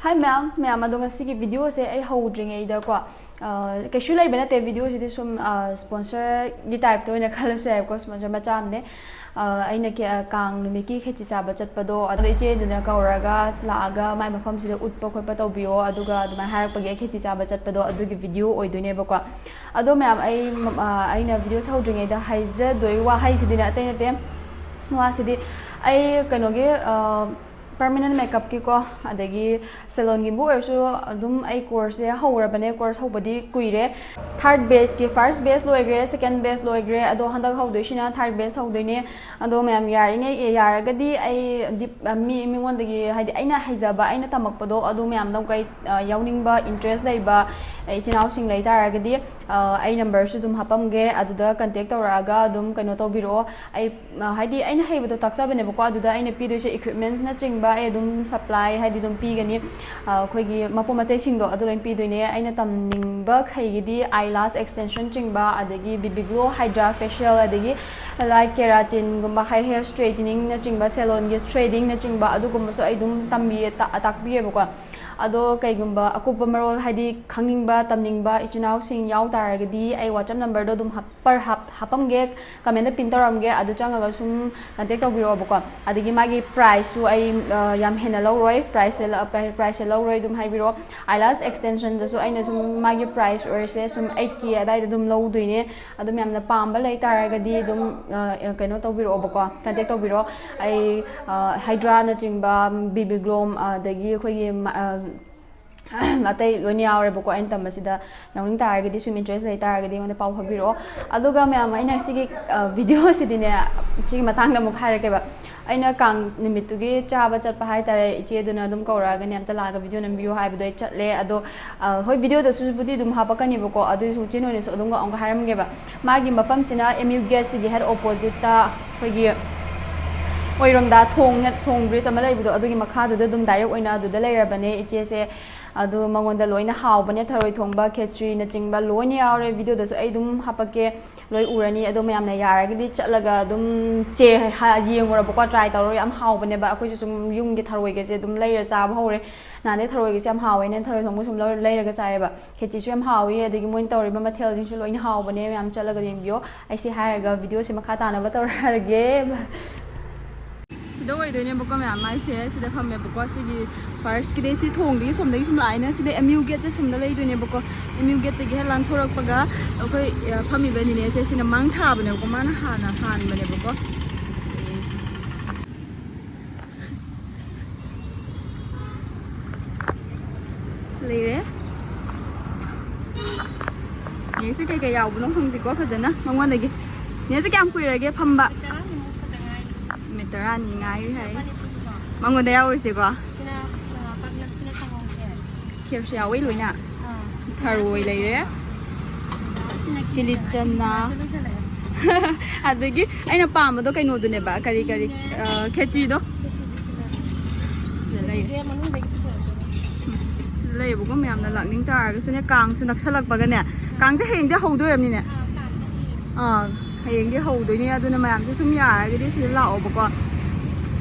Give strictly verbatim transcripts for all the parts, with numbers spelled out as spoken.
Hi ꯃꯌꯥꯝ, ꯃꯌꯥꯝ ꯑꯗꯣ ꯉꯁꯤꯒꯤ videoꯁꯦ ꯑꯩ ꯍꯧꯗ꯭ꯔꯤꯉꯩꯗꯀꯣ, ꯑ, ꯀꯩꯁꯨ ꯂꯩꯕ ꯅꯠꯇꯦ, videoꯁꯤꯗꯤ ꯁꯨꯝ, ꯑ, sponsorꯒꯤ typeꯇ ꯑꯣꯏꯅ ꯈꯜꯂꯁꯨ ꯌꯥꯏꯕꯀꯣ, sponsor ꯃꯆꯥ ꯑꯃꯅꯦ꯫ ꯑ, ꯑꯩꯅ ꯀꯦ-, ꯀꯥꯡ ꯅꯨꯃꯤꯠꯀꯤ ꯈꯦꯆꯤ ꯆꯥꯕ ꯆꯠꯄꯗꯣ, ꯑꯗꯣ ꯏꯆꯦꯗꯨꯅ ꯀꯧꯔꯒ ꯂꯥꯛꯑꯒ ꯃꯥꯏ ꯃꯐꯝꯁꯤꯗ ꯎꯠꯄ ꯈꯣꯠꯄ ꯇꯧꯕꯤꯌꯣ, ꯑꯗꯨꯒ ꯑꯗꯨꯃꯥꯏꯅ ꯍꯥꯏꯔꯛꯄꯒꯤ ꯑꯩ ꯈꯦꯆꯤ ꯆꯥꯕ ꯆꯠꯄꯗꯣ ꯑꯗꯨꯒꯤ video ꯑꯣꯏꯗꯣꯏꯅꯦꯕꯀꯣ꯫ ꯑꯗꯣ ꯃꯌꯥꯝ, ꯑꯩ, ꯑ, ꯑꯩꯅ videoꯁꯦ ꯍꯧꯗ꯭ꯔꯤꯉꯩꯗ ꯍꯥꯏꯖꯗꯣꯏ ꯋꯥꯍꯩꯁꯤꯗꯤꯅꯦ, ꯑꯇꯩ ꯅꯠꯇꯦ, ꯋꯥꯁꯤꯗꯤ ꯑꯩ ꯀꯩꯅꯣꯒꯤ, ꯑ, permanent makeupꯀꯤꯀꯣ, ꯑꯗꯒꯤ salonꯒꯤꯕꯨ ꯑꯣꯏꯔꯁꯨ ꯑꯗꯨꯝ ꯑꯩ courseꯁꯦ ꯍꯧꯔꯕꯅꯦ, course ꯍꯧꯕꯗꯤ ꯀꯨꯏꯔꯦ꯫ Third batchꯀꯤ, first batch ꯂꯣꯏꯈ꯭ꯔꯦ, second batch ꯂꯣꯏꯈ꯭ꯔꯦ, ꯑꯗꯣ ꯍꯟꯗꯛ ꯍꯧꯗꯣꯏꯁꯤꯅ third batch ꯍꯧꯗꯣꯏꯅꯦ꯫ ꯑꯗꯣ ꯃꯌꯥꯝ ꯌꯥꯔꯤꯉꯩ, ꯑꯦ, ꯌꯥꯔꯒꯗꯤ ꯑꯩ ꯗꯤꯞ-, ꯃꯤ, ꯃꯤꯉꯣꯟꯗꯒꯤ, ꯍꯥꯏꯗꯤ ꯑꯩꯅ ꯍꯩꯖꯕ, ꯑꯩꯅ ꯇꯝꯃꯛꯄꯗꯣ ꯑꯗꯨ ꯃꯌꯥꯝꯗꯣ ꯀꯩ, ꯑ, ꯌꯥꯎꯅꯤꯡꯕ, interest ꯂꯩꯕ, ꯑ, ꯏꯆꯤꯟ ꯏꯅꯥꯎꯁꯤꯡ ꯂꯩ ꯇꯥꯔꯒꯗꯤ, ꯑ, ꯑꯩ numberꯁꯨ ꯑꯗꯨꯝ ꯍꯥꯄꯝꯒꯦ, ꯑꯗꯨꯗ contact ꯇꯧꯔꯛꯑꯒ ꯑꯗꯨꯝ ꯀꯩꯅꯣ ꯇꯧꯕꯤꯔꯛꯑꯣ꯫ ꯑꯩ, ꯑ, ꯍꯥꯏꯗꯤ ꯑꯩꯅ ꯍꯩꯕꯗꯣ ꯇꯥꯛꯆꯕꯅꯦꯕꯀꯣ, ꯑꯗꯨꯗ ꯑꯩꯅ ꯄꯤꯗꯣꯏꯁꯦ equipmentsꯅꯆꯤꯡꯕ ꯑꯩ ꯑꯗꯨꯝ supply ꯍꯥꯏꯗꯤ ꯑꯗꯨꯝ ꯄꯤꯒꯅꯤ꯫ ꯑ, ꯑꯩꯈꯣꯏꯒꯤ ꯃꯄꯣꯠ ꯃꯆꯩꯁꯤꯡꯗꯣ ꯑꯗꯨ ꯂꯣꯏ ꯄꯤꯗꯣꯏꯅꯦ꯫ ꯑꯩꯅ ꯇꯝꯅꯤꯡꯕꯈꯩꯒꯤꯗꯤ eyelash extensionꯆꯤꯡꯕ, ꯑꯗꯒꯤ BB Glow, Hydra Facial, ꯑꯗꯒꯤ light keratinꯒꯨꯝꯕ, hair straightening ꯅꯆꯤꯡꯕ, salonꯒꯤ threading ꯅꯆꯤꯡꯕ ꯑꯗꯨꯒꯨꯝꯕꯁꯨ ꯑꯩ ꯑꯗꯨꯝ ꯇꯝꯕꯤꯌꯦ, ꯇꯥ-, ꯇꯥꯛꯄꯤꯌꯦꯕꯀꯣ꯫ ꯑꯗꯣ ꯀꯩꯒꯨꯝꯕ ꯑꯀꯨꯞꯄ ꯃꯔꯣꯜ ꯍꯥꯏꯗꯤ ꯈꯪꯅꯤꯡꯕ, ꯇꯝꯅꯤꯡꯕ ꯏꯆꯤꯟ ꯏꯅꯥꯎꯁꯤꯡ ꯌꯥꯎ ꯇꯥꯔꯒꯗꯤ ꯑꯩ WhatsApp numberꯗꯣ ꯑꯗꯨꯝ ꯍꯥꯞ-, per ꯍꯥꯞ-, ꯍꯥꯞꯄꯝꯒꯦ, commentꯇ pin ꯇꯧꯔꯝꯒꯦ, ꯑꯗꯨ ꯆꯪꯉꯒ ꯁꯨꯝ contact ꯇꯧꯕꯤꯔꯛꯑꯣꯕꯀꯣ꯫ ꯑꯗꯒꯤ ꯃꯥꯒꯤ priceꯁꯨ ꯑꯩ, ꯑ, ꯌꯥꯝ ꯍꯦꯟꯅ ꯂꯧꯔꯣꯏ, priceꯁꯦ ꯂ-, pri-, priceꯁꯦ ꯂꯧꯔꯣꯏ, ꯑꯗꯨꯝ ꯍꯥꯏꯕꯤꯔꯛꯑꯣ꯫ Eyelash extensionꯗꯁꯨ ꯑꯩꯅ ꯁꯨꯝ ꯃꯥꯒꯤ price ꯑꯣꯏꯔꯁꯦ ꯁꯨꯝ eight K ꯑꯗꯥꯏꯗ ꯑꯗꯨꯝ ꯂꯧꯗꯣꯏꯅꯦ꯫ ꯑꯗꯨꯝ ꯌꯥꯝꯅ ꯄꯥꯝꯕ ꯂꯩ ꯇꯥꯔꯒꯗꯤ ꯑꯗꯨꯝ, ꯑ, ꯀꯩꯅꯣ ꯇꯧꯕꯤꯔꯛꯑꯣꯕꯀꯣ, contact ꯇꯧꯕꯤꯔꯛꯑꯣ꯫ ꯑꯩ, ꯑ, Hydraꯅꯆꯤꯡꯕ, BB Glow, ꯑꯗꯒꯤ ꯑꯩꯈꯣꯏꯒꯤ ꯃ-, ꯑ, ꯑꯇꯩ ꯂꯣꯏꯅ ꯌꯥꯎꯔꯦꯕꯀꯣ꯫ ꯑꯩꯅ ꯇꯝꯕꯁꯤꯗ ꯌꯥꯎꯅꯤꯡ ꯇꯥꯔꯒꯗꯤ, ꯁꯨꯝ interest ꯂꯩ ꯇꯥꯔꯒꯗꯤ ꯑꯩꯉꯣꯟꯗ ꯄꯥꯎ ꯐꯥꯎꯕꯤꯔꯛꯑꯣ꯫ ꯑꯗꯨꯒ ꯃꯌꯥꯝ, ꯑꯩꯅ ꯁꯤꯒꯤ, ꯑ, videoꯁꯤꯗꯤꯅꯦ, ꯁꯤꯒꯤ ꯃꯇꯥꯡꯗ ꯑꯃꯨꯛ ꯍꯥꯏꯔꯛꯀꯦꯕ꯫ ꯑꯩꯅ ꯀꯥꯡ ꯅꯨꯃꯤꯠꯇꯨꯒꯤ ꯆꯥꯕ ꯆꯠꯄ ꯍꯥꯏꯇꯥꯔꯦ, ꯏꯆꯦꯗꯨꯅ ꯑꯗꯨꯝ ꯀꯧꯔꯛꯑꯒꯅꯦ, "ꯑꯝꯇ ꯂꯥꯛꯑꯒ video ꯅꯝꯕꯤꯌꯨ" ꯍꯥꯏꯕꯗꯣ ꯑꯩ ꯆꯠꯂꯦ꯫ ꯑꯗꯣ, ꯑ, ꯍꯣꯏ, videoꯗꯁꯨꯕꯨꯗꯤ ꯑꯗꯨꯝ ꯍꯥꯞꯄꯛꯀꯅꯤꯕꯀꯣ, ꯑꯗꯨꯏꯁꯨ ꯏꯆꯦ ꯅꯣꯏꯅꯁꯨ ꯑꯗꯨꯝ ꯑꯃꯨꯛ ꯍꯥꯏꯔꯝꯒꯦꯕ꯫ ꯃꯥꯒꯤ ꯃꯐꯝꯁꯤꯅ M U gateꯁꯤꯒꯤ ꯍꯦꯛ oppositeꯇ ꯑꯩꯈꯣꯏꯒꯤ ꯑꯣꯏꯔꯣꯝꯗ ꯊꯣꯡ, ꯊꯣꯡ bridge ꯑꯃ ꯂꯩꯕꯗꯣ, ꯑꯗꯨꯒꯤ ꯃꯈꯥꯗꯨꯗ ꯑꯗꯨꯝ direct ꯑꯣꯏꯅ ꯑꯗꯨꯗ ꯂꯩꯔꯕꯅꯦ ꯏꯆꯦꯁꯦ꯫ ꯑꯗꯨ ꯃꯉꯣꯟꯗ ꯂꯣꯏꯅ ꯍꯥꯎꯕꯅꯦ, ꯊꯔꯣꯏ ꯊꯣꯡꯕ, ꯈꯦꯆ꯭ꯔꯤꯅꯆꯤꯡꯕ ꯂꯣꯏꯅ ꯌꯥꯎꯔꯦ꯫ Videoꯗꯁꯨ ꯑꯩ ꯑꯗꯨꯝ ꯍꯥꯄꯛꯀꯦ꯫ ꯂꯣꯏ ꯎꯔꯅꯤ꯫ ꯑꯗꯣ ꯃꯌꯥꯝꯅ ꯌꯥꯔꯒꯗꯤ ꯆꯠꯂꯒ ꯑꯗꯨꯝ ꯆꯦ ꯍꯥ-, ꯌꯦꯡꯉꯨꯔꯕꯀꯣ, try ꯇꯧꯔꯣ꯫ ꯌꯥꯝ ꯍꯥꯎꯕꯅꯦꯕ꯫ ꯑꯩꯈꯣꯏꯁꯨ ꯁꯨꯝ ꯌꯨꯝꯒꯤ ꯊꯔꯣꯏꯒꯁꯦ ꯑꯗꯨꯝ ꯂꯩꯔ ꯆꯥꯕ ꯍꯧꯔꯦ꯫ ꯅꯍꯥꯟꯗꯩ ꯊꯔꯣꯏꯒꯁꯦ ꯌꯥꯝ ꯍꯥꯎꯋꯦꯅ ꯊꯔꯣꯏ ꯊꯣꯡꯕ ꯁꯨꯝ ꯂꯧꯔ-, ꯂꯩꯔꯒ ꯆꯥꯏꯌꯦꯕ꯫ ꯈꯦꯆꯤꯁꯨ ꯌꯥꯝ ꯍꯥꯎꯋꯤ, ꯑꯗꯒꯤ ꯃꯣꯏꯅ ꯇꯧꯔꯤꯕ ꯃꯊꯦꯜꯁꯤꯡꯁꯨ ꯂꯣꯏꯅ ꯍꯥꯎꯕꯅꯦ꯫ ꯃꯌꯥꯝ ꯆꯠꯂꯒ ꯌꯦꯡꯕꯤꯌꯣ꯫ ꯑꯩꯁꯦ ꯍꯥꯏꯔꯒ videoꯁꯦ ꯃꯈꯥ ꯇꯥꯅꯕ ꯇꯧꯔꯛꯑꯒꯦ꯫ ꯁꯤꯗ ꯑꯣꯏꯗꯣꯏꯅꯦꯕꯀꯣ ꯃꯌꯥꯝ ꯃꯥꯏꯁꯦ꯫ ꯁꯤꯗ ꯐꯝꯃꯦꯕꯀꯣ꯫ ꯁꯤꯒꯤ firstꯀꯤꯗꯤ ꯁꯤ ꯊꯣꯡꯗꯒꯤ ꯁꯣꯝꯗꯒꯤ ꯁꯨꯝ ꯂꯥꯛꯑꯦꯅ꯫ ꯁꯤꯗ M U gateꯁꯦ ꯁꯣꯝꯗ ꯂꯩꯗꯣꯏꯅꯦꯕꯀꯣ꯫ M U gateꯇꯒꯤ ꯍꯦꯛ ꯂꯥꯟꯊꯣꯔꯛꯄꯒ ꯑꯩꯈꯣꯏ, ꯑ, ꯐꯝꯃꯤꯕ ꯅꯤꯅꯦꯁꯦ ꯁꯤꯅ ꯃꯥꯡ ꯊꯥꯕꯅꯦꯕꯀꯣ꯫ ꯃꯥꯅ ꯍꯥꯟꯅ ꯍꯥꯟꯕꯅꯦꯕꯀꯣ꯫ ꯂꯩꯔꯦ꯫ ꯅꯦꯁꯦ ꯀꯩꯀꯩ ꯌꯥꯎꯕꯅꯣ ꯍꯪꯁꯤꯀꯣ ꯐꯖꯅ ꯃꯉꯣꯟꯗꯒꯤ꯫ ꯅꯦꯁꯦ ꯀꯌꯥꯝ ꯀꯨꯏꯔꯒꯦ ꯐꯝꯕ? ꯇꯔꯥꯅꯤꯃꯨꯛ ꯈꯛꯇ ꯉꯥꯏꯔꯤ꯫ ꯅꯨꯃꯤꯠ ꯇꯔꯥꯅꯤ ꯉꯥꯏꯔꯤ ꯍꯥꯏ꯫ ꯃꯅꯤꯄꯨꯔꯒꯤꯗꯣ꯫ ꯃꯉꯣꯟꯗ ꯌꯥꯎꯔꯤꯁꯦꯀꯣ꯫ ꯁꯤꯅ, ꯑ, ꯄꯥꯛꯅꯝꯁꯤꯅ ꯁꯪꯒꯣꯝ ꯈꯦꯔ꯫ ꯈꯦꯔꯁꯨ ꯌꯥꯎꯋꯤ ꯂꯣꯏꯅ꯫ ꯑꯥ꯫ ꯊꯔꯣꯏ ꯂꯩꯔꯦ꯫ ꯁꯤꯅ ꯀꯤꯂꯤꯆꯅꯥ꯫ ꯂꯣꯏꯁꯜꯂꯛꯑꯦ꯫ ꯑꯗꯒꯤ ꯑꯩꯅ ꯄꯥꯝꯕꯗꯣ ꯀꯩꯅꯣꯗꯨꯅꯦꯕ, ꯀꯔꯤ ꯀꯔꯤ, ꯑ, ꯈꯦꯆꯤꯗꯣ꯫ ꯈꯦꯆꯤꯁꯦ ꯁꯤꯗ꯫ ꯁꯤꯗ ꯂꯩꯔꯦ꯫ ꯈꯦꯆꯤꯁꯦ ꯃꯅꯨꯡꯗꯒꯤ ꯄꯨꯊꯣꯔꯛꯇꯣꯏꯅꯦ꯫ ꯁꯤꯗ ꯂꯩꯌꯦꯕꯀꯣ ꯃꯌꯥꯝꯅ ꯂꯥꯛꯅꯤꯡ ꯇꯥꯔꯒꯁꯨꯅꯦ꯫ ꯀꯥꯡꯁꯨ ꯅꯛꯁꯜꯂꯛꯄꯒꯅꯦ꯫ ꯀꯥꯡꯁꯦ ꯍꯌꯦꯡꯗꯤ ꯍꯧꯗꯣꯏꯔꯝꯅꯤꯅꯦ꯫ ꯑꯥ, ꯀꯥꯡꯁꯦ ꯍꯌꯦꯡ꯫ ꯑꯥ, ꯍꯌꯦꯡꯗꯤ ꯍꯧꯗꯣꯏꯅꯦ꯫ ꯑꯗꯨꯅ ꯃꯌꯥꯝꯁꯨ ꯁꯨꯝ ꯌꯥꯔꯒꯗꯤ ꯁꯤꯗ ꯂꯥꯛꯑꯣꯕꯀꯣ꯫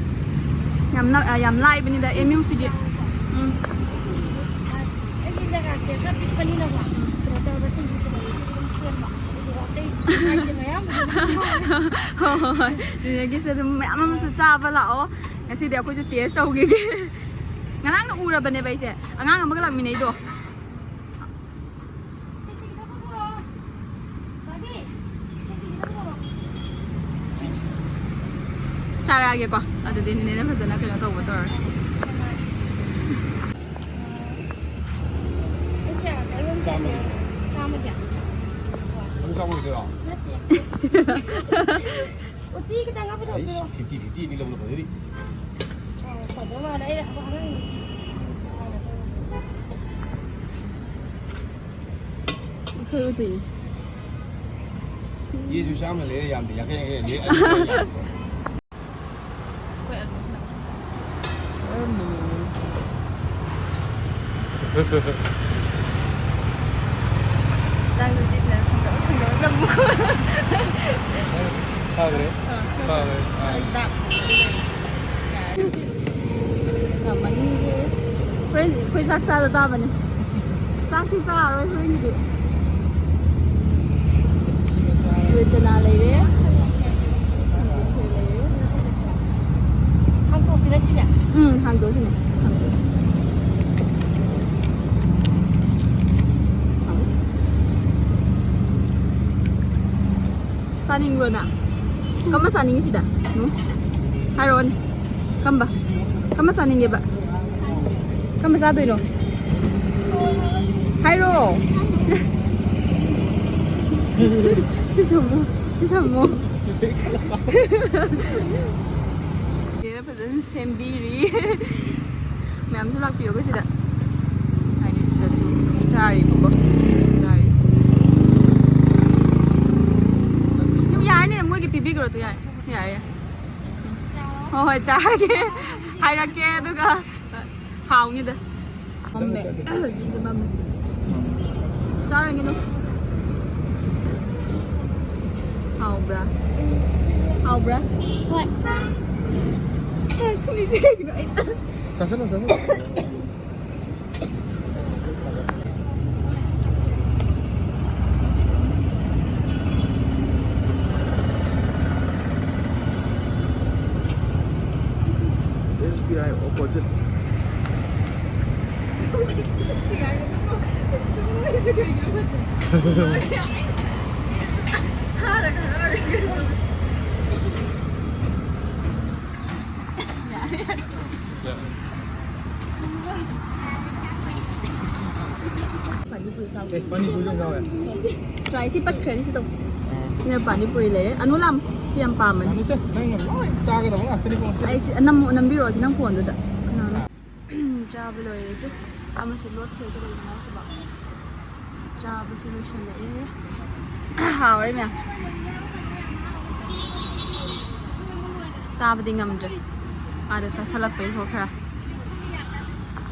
ꯌꯥꯝ ꯅꯛ-, ꯌꯥꯝ ꯂꯥꯏꯕꯅꯤꯗ M U ꯁꯤꯗꯤ꯫ ꯎꯝ꯫ ꯑꯩꯒꯤ ꯖꯒꯥꯁꯦ ꯈꯔ ꯄꯤꯛꯄꯅꯤꯅꯀꯣ꯫ ꯎꯝ꯫ ꯀꯩꯅꯣ ꯇꯧꯔꯒ ꯁꯤꯡꯖꯨ ꯇꯧꯕꯒꯤꯁꯨ ꯑꯗꯨꯝ ꯁꯦꯝꯕ꯫ ꯑꯗꯨꯒ ꯑꯇꯩ ꯃꯌꯥꯝ ꯍꯣꯏ, ꯍꯣꯏ, ꯍꯣꯏ꯫ ꯑꯗꯨꯗꯒꯤ ꯁꯤꯗ ꯑꯗꯨꯝ ꯃꯌꯥꯝ ꯑꯃꯁꯨ ꯆꯥꯕ ꯂꯥꯛꯑꯣ꯫ ꯉꯁꯤꯗꯤ ꯑꯩꯈꯣꯏꯁꯨ taste ꯇꯧꯈꯤꯒꯦ꯫ ꯉꯔꯥꯡꯅ ꯎꯔꯕꯅꯦꯕ ꯑꯩꯁꯦ꯫ ꯑꯉꯥꯡ ꯑꯃꯒ ꯂꯥꯛꯃꯤꯟꯅꯩꯗꯣ꯫ ꯆꯥꯔꯛꯑꯒꯦꯀꯣ꯫ ꯑꯗꯨꯗꯤ ꯅꯦꯅꯦꯅ ꯐꯖꯅ ꯀꯩꯅꯣ ꯇꯧꯕ ꯇꯧꯔꯒꯦ꯫ ꯆꯥꯝꯃꯒꯤ꯫ ꯑꯗꯨ ꯆꯥꯝꯃ ꯑꯣꯏꯗꯣꯏꯔꯣ? ꯎꯇꯤ ꯈꯤꯇꯪꯒ ꯄꯨꯊꯣꯛꯄꯤꯔꯣ꯫ ꯑꯩꯁ, fifty fifty ꯗꯤ ꯂꯧꯕꯅ ꯐꯖꯔꯤ꯫ ꯑꯧ, ꯐꯗꯧ ꯃꯥꯜꯂꯦ꯫ ꯑꯩ ꯑꯉꯥꯡ ꯎꯁꯣꯏ ꯎꯇꯤ꯫ ꯌꯦꯁꯨ ꯆꯥꯝꯃ ꯂꯩꯔꯦ, ꯌꯥꯝꯗꯦ, ꯌꯥꯡꯈꯩ, ꯌꯥꯡꯈꯩ ꯂꯩꯔꯦ꯫ ꯅꯪꯁꯨ ꯆꯤꯛꯅ ꯊꯥꯡꯒꯠꯂ ꯊꯥꯡꯒꯠꯂ ꯆꯥꯃꯣ꯫ ꯐꯈ꯭ꯔꯦ꯫ ꯐꯈ꯭ꯔꯦ꯫ ꯑꯥ꯫ ꯃꯅꯤꯡꯁꯦ ꯍꯣꯔꯦꯟ ꯑꯩꯈꯣꯏ ꯆꯥꯛ ꯆꯥꯗ ꯇꯥꯕꯅꯦ꯫ ꯆꯥꯛꯇꯤ ꯆꯥꯔꯔꯣꯏ ꯍꯣꯔꯦꯟꯒꯤꯗꯤ꯫ ꯔꯆꯅꯥ ꯂꯩꯔꯦ꯫ ꯁꯪꯒꯣꯝ ꯈꯦꯔ ꯂꯩꯔꯦ꯫ ꯍꯥꯡꯗꯣꯛꯁꯤꯔ ꯁꯤꯁꯦ? ꯎꯝ, ꯍꯥꯡꯗꯣꯛꯁꯤꯅꯦ꯫ ꯍꯥꯡꯗꯣꯛꯁꯤ꯫ ꯆꯥꯅꯤꯡꯕ꯭ꯔꯣ ꯅꯪ? ꯀꯝꯕ ꯆꯥꯅꯤꯡꯉꯤ ꯁꯤꯗ? ꯎꯝ? ꯍꯥꯏꯔꯛꯑꯣꯅꯦ꯫ ꯀꯝꯕ? ꯀꯝꯕ ꯆꯥꯅꯤꯡꯒꯦꯕ? ꯀꯝꯕ ꯆꯥꯗꯣꯏꯅꯣ? ꯍꯥꯏꯔꯣ꯫ ꯁꯤ ꯊꯝꯃꯣ꯫ ꯁꯤ ꯊꯝꯃꯣ꯫ ꯐꯖꯅ ꯁꯦꯝꯕꯤꯔꯤ꯫ ꯃꯌꯥꯝꯁꯨ ꯂꯥꯛꯄꯤꯌꯣ ꯑꯩꯈꯣꯏ ꯁꯤꯗ꯫ ꯍꯥꯏꯗꯤ ꯁꯤꯗꯁꯨ ꯑꯗꯨꯝ ꯆꯥꯔꯤꯕꯀꯣ꯫ ꯆꯥꯔꯤ꯫ ꯑꯗꯨꯝ ꯌꯥꯔꯅꯤ, ꯃꯣꯏꯒꯤ ꯄꯤꯕꯤꯈ꯭ꯔꯣ ꯑꯗꯨ ꯌꯥꯔꯦ꯫ ꯌꯥꯔꯦ, ꯌꯥꯔꯦ꯫ ꯍꯣꯏ, ꯍꯣꯏ, ꯆꯥꯔꯒꯦ꯫ ꯍꯥꯏꯔꯛꯀꯦ ꯑꯗꯨꯒ꯫ ꯍꯥꯎꯅꯤꯗ꯫ ꯃꯝꯃꯦ꯫ ꯍꯧꯖꯤꯛꯁꯦ ꯃꯝꯃꯦ꯫ ꯆꯥꯔꯒꯦ ꯑꯗꯨꯝ꯫ ꯍꯥꯎꯕ꯭ꯔꯥ? ꯍꯥꯎꯕ꯭ꯔꯥ? ꯍꯣꯏ꯫ ꯑꯦ, ꯁꯨꯏꯁꯦ ꯀꯩꯒꯤꯅꯣ? ꯑꯩ ꯆꯥꯁꯜꯂꯣ, ꯆꯥꯁꯜꯂꯣ꯫ ꯑꯦꯁ ꯕꯤ ꯑꯥꯏ opposite꯫ ꯄꯥꯅꯤꯄꯨꯔꯤ ꯆꯥꯎꯁꯦ꯫ ꯑꯦ, ꯄꯥꯅꯤꯄꯨꯔꯤ ꯑꯗꯨꯝ ꯌꯥꯎꯋꯦ꯫ ꯁꯦ, ꯁꯦ꯫ ꯇ꯭ꯔꯥꯏ, ꯁꯤ ꯄꯠꯈ꯭ꯔꯅꯤ, ꯁꯤ ꯇꯧꯁꯦ꯫ ꯑꯥ꯫ ꯁꯤꯅ ꯄꯥꯅꯤꯄꯨꯔꯤ ꯂꯩꯔꯦ꯫ ꯑꯅꯨ ꯂꯥꯝ, ꯁꯤ ꯌꯥꯝ ꯄꯥꯝꯕꯅꯤ꯫ ꯌꯥꯅꯤꯁꯦ, ꯅꯪꯅ ꯂꯣꯏ ꯆꯥꯒꯗꯕ ꯉꯥꯛꯇꯅꯤꯀꯣ ꯉꯁꯤꯗꯤ꯫ ꯑꯩ ꯁꯤ ꯑꯅꯝ-, ꯅꯝꯕꯤꯔꯛꯑꯣ, ꯁꯤ ꯅꯪ ꯐꯣꯟꯗꯨꯗ꯫ ꯀꯅꯥꯅꯣ? ꯆꯥꯕ ꯂꯣꯏꯔꯦ, ꯇꯨ꯫ ꯑꯃꯁꯨ ꯂꯣꯠꯈ꯭ꯔꯦ, ꯀꯩꯗꯧꯕꯅꯣ ꯍꯥꯏꯁꯤꯕꯣ? ꯆꯥꯕꯁꯨ ꯂꯣꯏꯁꯤꯜꯂꯛꯑꯦ꯫ ꯍꯥꯎꯔꯦ ꯃꯌꯥꯝ꯫ ꯆꯥꯕꯗꯤ ꯉꯝꯗ꯭ꯔꯦ꯫ ꯑꯥꯗ ꯆꯥꯁꯜꯂꯛꯄꯩ ꯍꯣ ꯈꯔ꯫